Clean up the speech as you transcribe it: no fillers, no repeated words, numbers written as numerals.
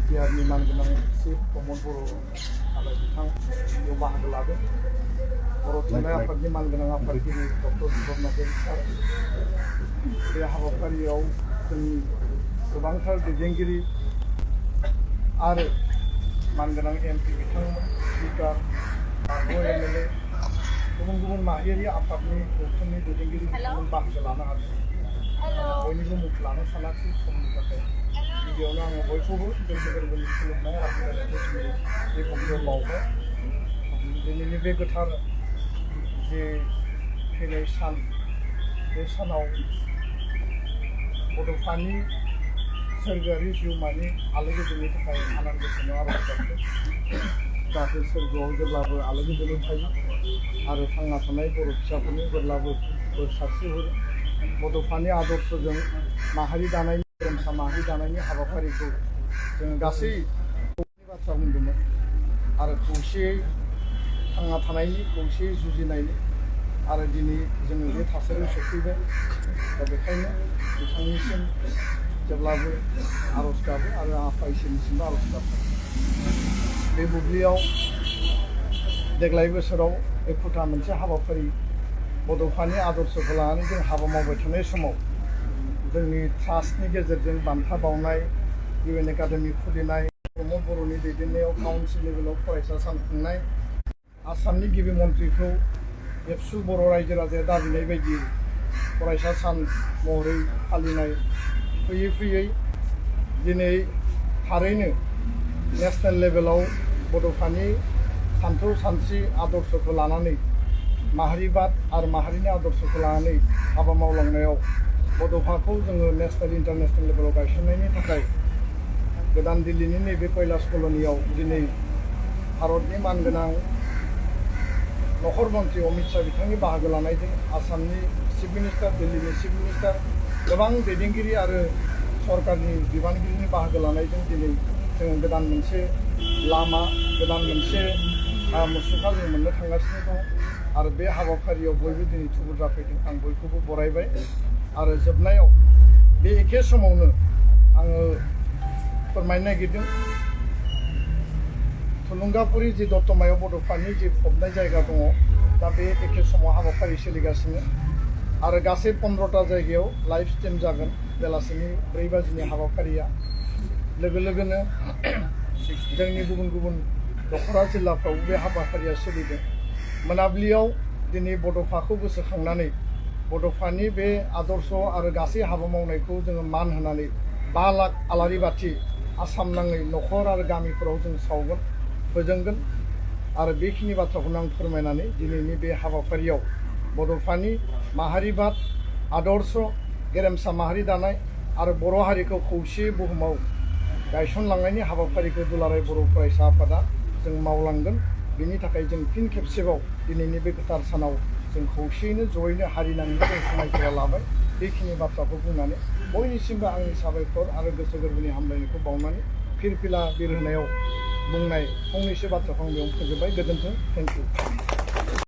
बिटिआरनि मानगोनां चिफ प्रमद बर' आरो बिथां बेयाव बाहागो लादों। बर' थुनलाइ आफादनि मानगोनां आफादगिरि डक्टर सुब्रमण्यम सार बे हाबाफारियाव जोंनि गोबांथार दैदेनगिरि आरो मानगोनां एमपि बिथांमोन स्पिकार एमएलए गुबुन गुबुन माहारियारि आफादनि गौथुमनि दैदेनगिरि बिथांमोन बाहागो लानो हादों। बयनिबो मुं लानो सानाखै समनि थाखाय गिबियावनो आङो बयखौबो गोसो गोरबोनि खुलुमनाय आरो बे बुंथियाव बावबाय। दिनैनि बे गोथार जे फैनाय सान बे सानाव बड'फानि सोरगोआरि जिउमानि आलो गोजोननि थाखाय आनान गसाइनाव आरज गाबदों जाहाथे सोरगोआव जेब्लाबो आलो गोजोनै थायो आरो थांना थानाय बर' फिसाफोरनो जेब्लाबो बोर सारस्रिहरो। बड'फानि आदर्शजों माहारि दानायनि गेरेमसा माहारि दानायनि हाबाफारिखौ जोङो गासै बाथ्रा बुंदोंमोन आरो खौसेयै थांना थानायनि खौसेयै जुजिनायनि आरो दिनै जोङो बे थासारियाव सफैबाय। दा बेखायनो बिथांनिसिम जेब्लाबो आरज गाबो आरो आफा इसोरनिसिमबो आरज गाबो। बे बुब्लियाव देग्लाय बोसोराव एखुथा मोनसे हाबाफारि बड'फानि आदर्शखौ लानानै जों हाबा मावबाय थानाय समाव जोंनि ट्रास्टनि गेजेरजों बान्था बावनाय UN एकाडेमि खुलिनाय प्रमद बर'नि दैदेननायाव काउन्सिल लेभेलाव फरायसा सान खुंनाय आसामनि गिबि मन्थ्रिखौ एबसु बर' रायजो राजाया दाबिनाय बायदि फरायसा सान महरै फालिनाय फैयै फैयै दिनै थारैनो नेसनेल लेभेलाव बड'फानि सानथौ सानस्रि आदर्शखौ लानानै माहारिबाद आरो माहारिनि आदर्शखौ लानानै हाबा मावलांनायाव बड'फाखौ जोङो नेसनेल इन्टारनेसनेल लेभेलाव गायसननायनि थाखाय गोदान दिल्लीनि नैबे कैलाश कल'नियाव दिनै भारतनि मानगोनां नखर मन्थ्रि अमित शाह बिथांनि बाहागो लानायजों आसामनि चिफ मिनिस्टार दिल्लीनि चिफ मिनिस्टार गोबां दैदेनगिरि आरो सरकारनि बिबानगिरिनि बाहागो लानायजों दिनै जोङो गोदान मोनसे लामा गोदान मोनसे मुसुखा जों मोननो थांगासिनो दं आरो बे हाबाफारियाव बयबो दिनै थुबुर जाफैदों। आं बयखौबो बरायबाय आरो जोबनायाव बे एखे समावनो आङो फोरमायनो नागिरदों थुलुंगापुरि जि दतमायाव बड'फानि जि फबनाय जायगा दङ दा बे एखे समाव हाबाफारि सोलिगासिनो आरो गासै 15टा जायगायाव लाइभ स्ट्रिम जागोन। बेलासिनि 4 बाजिनि हाबाफारिया लोगो लोगोनो जोंनि गुबुन गुबुन दख'रा जिल्लाफ्राव बे हाबाफारिया सोलिदों। मोनाबिलियाव दिनै बड'फाखौ गोसोखांनानै बड'फानि बे आदर्श आरो गासै हाबा मावनायखौ जोङो मान होनानै 5 लाख आलारि बाथि आसाम नाङै नखर आरो गामिफोराव जों सावगोन फोजोंगोन आरो बेखिनि बाथ्राखौनो आं फोरमायनानै दिनैनि बे हाबाफारियाव बड'फानि माहारिबाद आदर्श गेरेमसा माहारि दानाय आरो बर' हारिखौ खौसेयै बुहुमाव गायसनलांनायनि हाबाफारिखौ दुलाराय बर' फरायसा आफादा जों मावलांगोन। बिनि थाखाय जों फिन खेबसेबाव दिनैनि बे गोथार सानाव जों खौसेयैनो जयैनो हारि नाङैनो जों समायखिरा लाबाय। बेखिनि बाथ्राखौ बुंनानै बयनिसिमबो आंनि साबायखर आरो गोसो गोरबोनि हामलायनायखौ बावनानै फिरफिला बिरहोनायाव बुंनाय फंनैसो बाथ्राखौ आं बेयावनो फोजोबबाय। गोजोन्थों। Thank you.